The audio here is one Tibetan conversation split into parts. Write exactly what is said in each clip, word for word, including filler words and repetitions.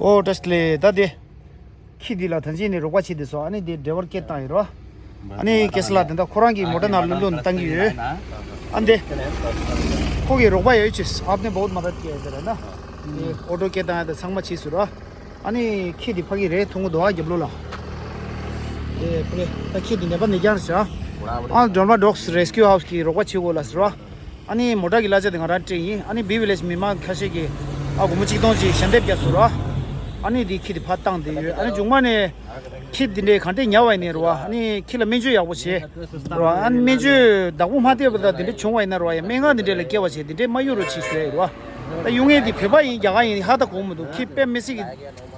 ཨོ་བཀྲ་ཤིས་བདེ་ལེགས། ད་དེ། ཁྱི་འདི་ལ་ད་གཅིག་ནས་རོགས་པ་བྱེད་དེ་སོང་། ཨ་ནི་དེ་ཌ་རའི་ཝར་སྐད་བཏང་ཡོད་རོ། ཨ་ནི་ཀེ་སི་ལ་དེ་འདྲ་ཁོ་རང་གི་མོ་ཊ་ནང་ལུས་ལུས་བཏང་གི་ཡོད། ཨ་འདི། ཁོ་གི་རོགས་པ་ཡོད་ཅེས་ཨབ་ནི་བོད་མ་ར་ཏི་ཡ་དེ་ར་ན། དེ་ཨོ་ཊོ་སྐད་བཏང་ཡ་དེ་ཚང་མ་བྱས་སོང་རོ། ཨ་ནི་ཁྱི་འདི་ཕ་གི་རེད། ཐུང་ངུ་འདུག་ཨ་རྒྱབ་ལོགས་ལ། དེ་ཁོ་རེད། ད་ཁྱི་འདི་ནད་པ་ནད་རྐྱང་རེད་ཤག་ཨ་ཌོ་མ་ཌོག་སི་རེ་སི་ཀིའུ་ཧའུ་སི་གི་རོགས་པ་བྱེད་དགོས་ལབ་སོང་རོ། ཨ་ནི་མོ་ཊ་གི་གླ་ཆ་དེ་ང་རང་སྤྲད་ཡིན། ཨ་ནི་བི་ཝི་ལེཇ་མི་མང་ཁ་ཤས་ཀྱིས་ཨ་སྒོར་མོ་གཅིག་སྟོང་ཅིག་ཞལ་འདེབས་རྒྱག་སོང་རོ། ཨ་ནི་དེ་ཁྱི་དེ་ཕར་བཏང་བསྡད་ཡོད། ཨ་ནི་མཇུག་མ་ནས་ཁྱི་དེ་འདྲས་ག་འདྲས་ཉར་བ་ཡིན་ནའི་རོ། ཨ་ནི་ཁྱི་ལ་སྨན་བཅོས་ཡག་པོ་བྱེད་རོ། ཨ་ནི་སྨན་བཅོས་བདག་པོ་མ་བལྟས་པ་དང་དེ་འདྲས་བྱུང་བ་ཡིན་ན་རོ། ཡ་སྨན་ཁང་དེ་འདྲས་ལ་སྐྱེལ་བ་བྱེད། དེ་འདྲས་མ་གཡུག་རོགས་བྱེད་ཞུ་ཡ་ཡིན་རོ། ད་གཡུག་མཁན་དེ་བོད་པ་ཡིན་རྒྱ་གར་ཡིན་ཧ་ད་གོ་མི་འདུག་ཁྱི་དཔེ་མི་སྲིད་ཀྱི་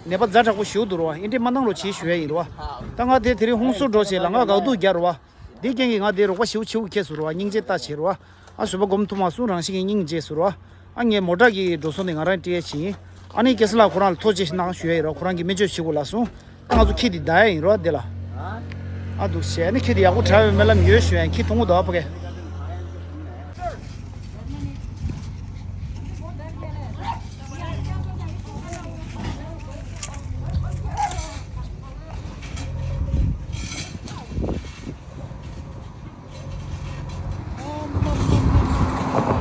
ནད་པ་ཛ་དྲག་པོ་ཞེ་པོ་འདུག་རོ། ཨིན་འདྲས་མ་གནང་རོགས་བྱེད་ཞུ་ཡ་ཡིན་རོ། ད་ང་དེ་དེ་རིང་ཧུན་སུར་འགྲོ་བྱས་ལ་ང་འགག་སྡུག་རྒྱག་རོ། འདི་རྐྱེན་གྱིས་ང་དེ་རོགས་པ་ཞེ་པོ་ཆེ་བོ་ཁྱེར་སོང་རོ། སྙིང་རྗེ་ལྟ་བྱེད་རོ། ཨ་བཟོད་པ་སྒོམ་ཐུབ་མ་སོང་། རང་བཞིན་གྱིས་སྙིང་རྗེ་སོང་རོ། ཨ་ངས་མོ་ཊ་གི་འགྲོ་སོང་དེ་ང་རང་སྤྲད་ཡས་བྱེད་ཡིན། ཨ་ནི་ཀེ་སི་ལ་ཁོ་རང་ལ་ཐུགས་རྗེ་ཆེ་གནང་ཞུ་ཡ་ཡིན་རོ། ཁོ་རང་གིས་སྨན་བཅོས་བྱེད་དགོས་ལབ་སོང་། ད་ང་ཚོ་ཁྱི་དེ་བདའ་ཡ་ཡིན་རོ་དེ་ལ། ཨ་འདུག་བྱས་ཨ་ནི་ཁྱི་དེ་ཡག་པོ་དྲག་པའི་སྨོན་ལམ་ཡོད་ཞུ་ཡ་ཡིན། ཁྱི་ཐུང་ངུ་འདུག་ཨ་ཕ་གི།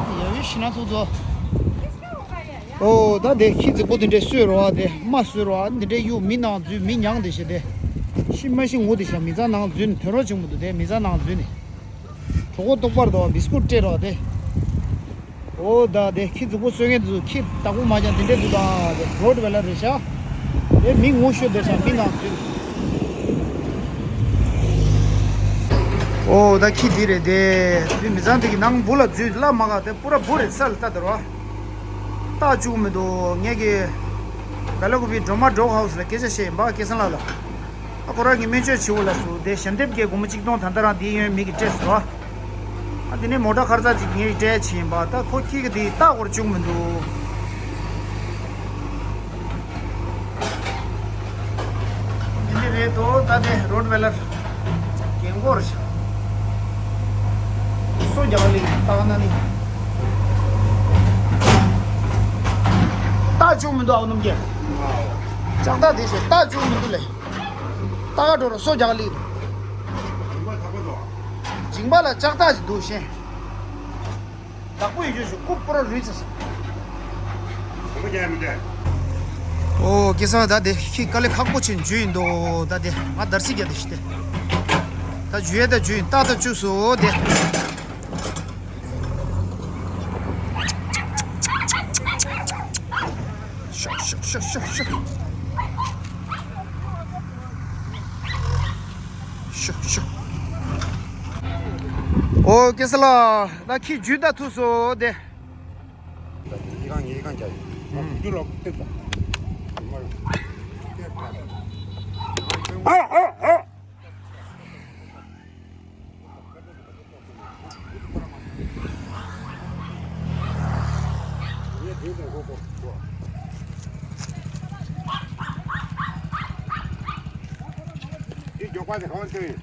ཡ་ཡོ་ཤི་ན་ཚོགས་ཚོ། ཨོ་ད་དེ་ཁྱི་རྫིག་པོ་དེ་འདྲས་གསོད་རོགས་དེ་མ་གསོད་རོགས། འདི་འདྲས་གཡུག་མི་ནང་འཛུལ་མི་མྱངས་དེ་བྱས་དེ། ཤི་མ་ཤི་ངུ་དེ་བྱས་མི་ཚང་ནང་འཛུལ་ནས་དོན་རོགས་བྱུང་མི་འདུག་དེ་མི་ཚང་ནང་འཛུལ་ནས། གྲོད་ཁོག་ལྟོགས་པར་དོ་བི་སི་ཀུད་སྤྲད་རོགས་དེ། ཨོ་ད་དེ་ཁྱི་རྫིག་པོ་གསོད་མཁན་དེ་ཚོ་ཁྱི་བདག་པོ་མ་ཀྱང་དེ་འདྲས་འདུག་ད་དེ་རོ་ཊི་ཝེ་ལར་རེད་ཤག་དེ་མི་ངུ་ཤོད་དེ་ཤག་མི་ནང་འཛུལ། ཨོ་ད་ཁྱི་འདི་རེད་དེ། དེ་མི་ཚང་དེ་གི་ནང་འབུ་ལ་འཛུལ་ལ་མ་ག་དེ་པུ་ར་འབུ་རེད་ས་ལ་ལྟ་དེ་རོ། རྟགས་བཅུག་མི་འདུག་ངས་ཀྱི་ག་ལ་ཀུ་པི་ཌོ་མ་ཌོག་ཧའུ་སི་ལ་སྐད་ཆ་བཤད་ཡིན་པ་སྐལ་བཟང་ལགས་ལ། ཨ་ཁོ་རང་གིས་སྨན་བཅོས་བྱེད་འོ་ལ་སུ་དེ་ཞལ་འདེབས་ཀྱི་སྒོར་མོ་གཅིག་སྟོང་ད་ལྟ་རང་དེའི་ཡོན་མི་གི་སྤྲད་སོ། ཨ་དེ་ནས་མོ་ཊ་ཁར་ཚ་གཅིག་ངས་སྤྲད་ཕྱིན་པ་ད་ཁོ་ཁྱི་གི་དེའི་རྟགས་སྐོར་བཅུག་མི་འདུག་འདི་འདྲ་རེད་དོ། ད་དེ་རོ་ཊི་ཝེ་ལར་རྒན་གོག་རེད་ཤག་སོ་རྒྱག་ལེ་རྟགས་ན་ནི་རྟགས་བཅུག་མི་འདུག་ཨ་ནམ་རྒྱལ། ལྕགས་རྟགས་དེ་བྱས་རྟགས་བཅུག་མི་འདུག་ལེ། ད་ག་འགྲོ་རུ་སོ་རྒྱག་ལི། འཇིང་པ་ལ་ལྕགས་རྟགས་ཤིག་འདུག་ཤེས། བདག་པོ་ཡོད་རྒྱུ་ཞིག་རྐུབ་པོ་ར་རུས་ཚེ་ཟེར། ཨོ་སྐལ་བཟང་ད་དེ་ཁྱི་དཀའ་ལས་ཁག་པོ་ཆེ་འཇུ་ཡིན་འདུག་ད་དེ་ང་འདར་སིག་རྒྱག་དེ་ཤི་དེ། ད་འཇུ་ཡས་ད་འཇུ་ཡིན་ཏག་ཏག་བཅུག་སོ་དེ། ཤོག་ཤོག་ཤོག་ཤོག་ཤོག་ཤོག་ཤོག་ཨོ་སྐལ་བཟང་ལགས་ད་ཁྱི་འཇུ་ད་ཐུག་སོ་དེ། ཡི་གང་ཡི་གང་ཅག་ཡི། འདི་ལོག་ཏེ་ད། འདི་མགྱོགས་པ་དེ་གང་སྟོན།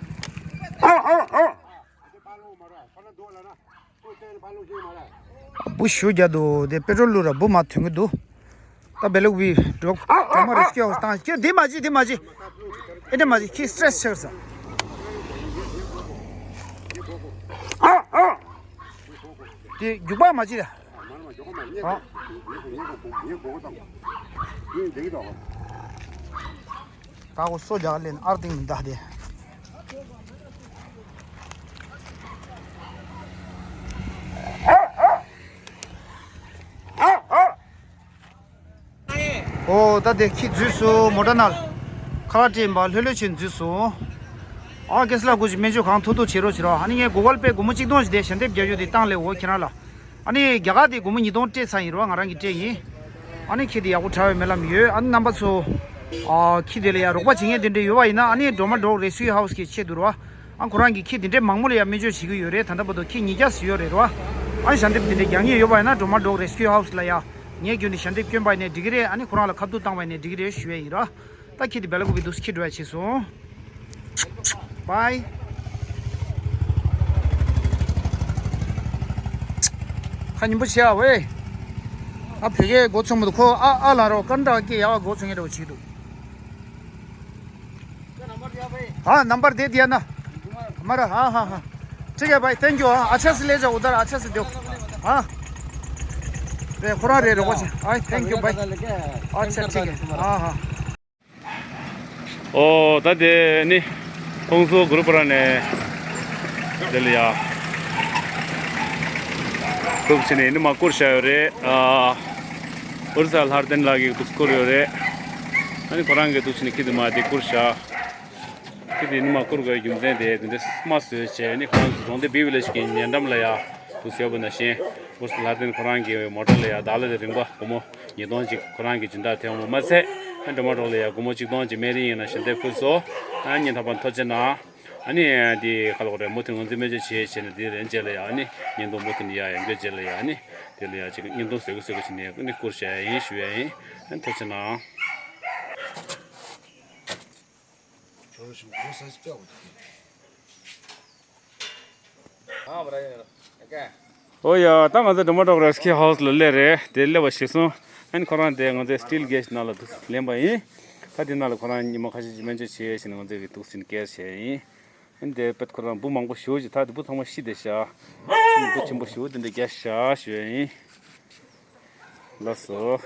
འབུ་ཞུ་རྒྱག་འདུག་དེ་པེ་ཊྲོལ་བླུགས་ར་འབུ་མ་ཐོན་གི་འདུག་ད་བེ་ལུག་བི་འགྲོ་འགྲོ་མ་རེ་སྐྱེ་བ་བཏང་སྐྱེ་འདི་མ་བྱེད་འདི་མ་བྱེད། ཨེ་འདི་མ་བྱེད་ཁྱི་སི་ཊེ་རེ་སི་ཆགས་ས། དེ་རྒྱུག་པ་མ་བྱེད་ལ། ཨ། ད་གོ་སོ་རྒྱག་ལེན་ཨར་ཏིང་མི་འདའ་དེ། ཨོ་ད་དེ་ཁྱི་འཛུལ་སོང་མོ་ཊ་ནང་། ཁ་ལག་སྤྲད་པ་ལྷོད་ལྷོད་བྱས་འཛུལ་སོང་། ཨ་ཀེ་སི་ལ་ཀུ་ཅི་སྨན་བཅོས་གང་ཐུབ་ཐུབ་བྱེད་རོགས་བྱེད་རོགས། ཨ་ནི་ངས་གོ་གལ་པའི་སྒོར་མོ་གཅིག་སྟོང་ཞིག་དེ་ཞལ་འདེབས་རྒྱག་རྒྱུ་དེ་བཏང་ལས་འོ་ཁྱེད་རང་ལ། ཨ་ནི་རྒྱ་གར་དེ་སྒོར་མོ་ཉིས་སྟོང་སྤྲད་ཚར་ཡིན་རོགས། ང་རང་གིས་སྤྲད་ཡིན། ཨ་ནི་ཁྱི་དེ་ཡག་པོ་དྲག་པའི་སྨོན་ལམ་ཡོད། ཨ་ནི་རྣམ་པ་ཚོ། ཨ་ཁྱི་དེ་ལ་ཡ་རོགས་པ་བྱེད་མཁན་དེ་འདྲ་ཡོད་པ་ཡིན་ན་ཨ་ནི་Droma Dog Rescue House གི་ཆེད་དུ་རོགས། ཨ་ཁོ་རང་གིས་ཁྱི་དེ་འདྲའི་མང་པོ་ལ་ཡ་སྨན་བཅོས་བྱེད་ཀྱི་ཡོད་རེད། ད་ལྟ་བར་དུ་ཁྱི་ཉིས་བརྒྱ་ཙམ་ཡོད་རེད་རོགས། ཨ་ནི་ཞལ་འདེབས་དེ་འདྲའི་རྒྱག་མཁན་ཡོད་པ་ཡིན་ན་Droma Dog Rescue House ལ་ཡ། ངའི་བརྒྱུད་ནས་ཞལ་འདེབས་བསྐྱོན་པ་ཡིན་ནའི་འགྲིག་གི་རེད། ཨ་ནི་ཁོ་རང་ལ་ཁ་ཐུག་བཏང་བ་ཡིན་ནའི་འགྲིག་གི་རེད་ཞུ་ཡས་ཡིན་ར། ད་ཁྱི་དེ་སྦེ་ལ་ཀུ་པི་འདུག་སེ་ཁྱི་འགྲོ་ཡ་བྱས་སོང་། Bye། ཁ་ཉིན་པོ་བྱེད་ཨ་ཝེ། ཨ་བོད་སྐད་མགོ་ཚོས་མི་འདུག་ཁོ་ཨ་ཨ་ལ་རོ་ཀན་ཏྲ་སྐད་ཡག་མགོ་ཚོས་ངེས་འདྲ་བོ་བྱེད་འདུག་ཨ་नंबर दे दिया ना हमारा। हाँ हाँ हाँ। ठीक है भाई, thank you। हाँ, अच्छा से ले जाओ उधर, अच्छा से दो। हाँ। रे, खुरा रे, रोको छे। हाँ, thank you भाई। अच्छा, ठीक है। हाँ हाँ। ཨོ་ད་དེ་ནི་ཁོང་ཚོ་གུ་རུ་པ་ར་ནས་དེ་ལ་ཡ། ཐུག་ཕྱིན་ནས་ནི་མ་བསྐུར་བྱ་ཡོད་རེད། ཨ་ཨོ་རི་ས་ལྷ་ལྡན་ལགས་ཀྱིས་འདུག་བསྐུར་ཡོད་རེད། ཨ་ནི་ཁོ་རང་གིས་འདུག་ཕྱིན་ནས་ཁྱི་དེ་མ་དེ་བསྐུར་བྱ། ཁྱི་དེ་ནི་མ་བསྐུར་དགོས་རྒྱུ་མཚན་དེ་དེ་འདྲ་མ་བཟོས་བྱས་ནི་ཁོ་རང་ཚོ་རོང་སྡེ་བི་ཝི་ལེ་ཇི་གི་ཉེ་འགྲམ་ལ་ཡ་འདུག་ཟེར་བ་ནང་བཞིན་ཨོ་རི་ས་ལྷ་ལྡན་ཁོ་རང་གི་མོ་ཊ་ལ་ཡ་བདག་ལ་དེ་རིན་པ་སྒོར་མོ་ཉིས་སྟོང་ཅིག་ཁོ་རང་གི་སྦྱིན་བདག་ཐེབས་འོང་མ་ཚད། ཨ་འགྲོ་མ་འགྲོ་ལ་ཡ་སྒོར་མོ་གཅིག་སྟོང་ཅིག་སྨན་རིན་ཡིན་ན་ཞལ་འདེབས་ཕུལ་སོང་། ཨ་ཉིན་ཐ་པ་ཐོ་ཆེ་ན། ཨ་ནི་དེ་ཁ་ལོག་རེད་མུ་མཐུད་ང་ཚོས་སྨན་བཅོས་བྱེད་བྱས་ནས་དེ་རེད་རྗེས་ལ་ཡ་ཨ་ནི་ཉིན་དུ་མུ་མཐུད་ནས་ཡ་ཡང་བསྐྱར་རྗེས་ལ་ཡ་ཨ་ནི་དེ་ལ་ཡ་ཅིག་ཉིན་དུ་བཟོད་གི་བཟོད་གི་བྱས་ནས་ཨ་ནི་བསྐུར་བྱ་ཡ་ཡིན་ཞུ་ཡ་ཡིན། ཨ་ནི་ཐོ་ཆེ་ན། ཨོ་ཡ། ད་ང་ཚོ་Droma Dog Rescue House ལ་སླེབས་རེད། དེ་སླེབས་པ་ཞིག་སོང་། ཨན་ཁོ་རང་དེ་ང་ཚོའི་steel cage ནང་ལ་འདུག་ལེན་པ་ཡིན། ད་དེ་ནང་ལ་ཁོ་རང་ཉི་མ་ཁ་ཤས་ཀྱི་སྨན་བཅོས་བྱས་ཤིང་ང་ཚོས་འདུག་སེ་ཀེར་བྱས་ཡིན། ཨན་དེ་པད་ཁོ་རང་འབུ་མང་པོ་ཞེ་པོ་ཅིག་ད་དེ་འབུ་ཚང་མ་ཤི་བསྡད་ཤག་འབུ་ཆེན་པོ་ཞེ་པོ་དེ་འདྲ་རྒྱག་ཤག་ཞུ་ཡ་ཡིན། ལགས་སོ།